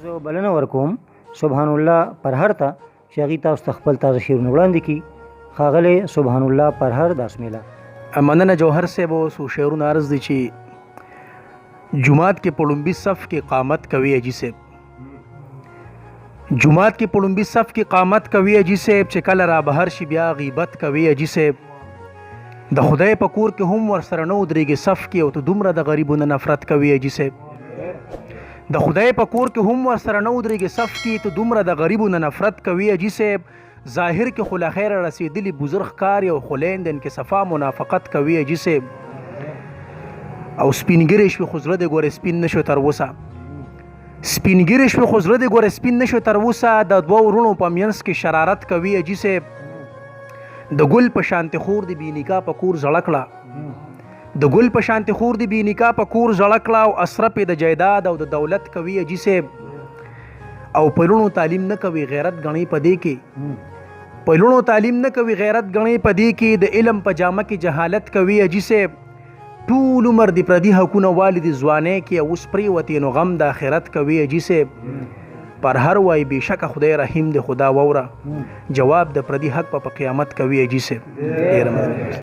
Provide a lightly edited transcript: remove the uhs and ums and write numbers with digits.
زه بلنه ورکوم سبحان الله پرهر ته چې هغوی تاسو ته خپل تازه شعرونه وړاندې کړي. ښاغلی سبحان الله پرهر داسمیله. مننه جوهر صاحب. څو شعرونه عرض دي چې جومات کې په ړومبي صف کې قامت کوي حاجي صاحب، جومات کې په ړومبي صف کې قامت کوي حاجي صاحب، چې کله را بهر شي بیا غیبت کوي حاجي صاحب. د خدای په کور کې هم ورسره نه ودرېږي صف کې، او ته دومره د غریبو نه نفرت کوي حاجي صاحب. د خدای په کور کې هم ورسره نه ودرېږي صف کې، ته دومره د غریبو نه نفرت کوي حاجي صاحب. ظاهر کې خو له خیره رسېدلي بزرګ ښکاري، او خو لین دین کې صفا منافقت کوي حاجي صاحب. او سپین ږیری شوې خو زړه دې ګورې سپین نه شو تر اوسه، سپین ږیری شوې خو زړه دې ګورې سپین نه شو تر اوسه، د دوو وروڼو په مینځ کې شرارت کوي حاجي صاحب. د ګل په شانتې خور دې بې نکاح په کور زړه کړه، د ګل په شانتې خور دې بې نکاح په کور زړه کړه، او اسره پې د جایداد او د دولت کوي حاجي صاحب. او په لوڼو تعلیم نه کوي غیرت غني په دې کې، په لوڼو تعلیم نه کوي غیرت غني په دې کې، د علم په جامه کې جهالت کوي حاجي صاحب. ټول عمر دی پردي حقونه والي دي ځوانۍ کې، او اوس پرېوتې نو غم د آخرت کوي حاجي صاحب. پر هر وای بېشکه خدای رحیم دی، خدا ووره جواب د پردي حق په قیامت کوي حاجي صاحب. ډېره مننه.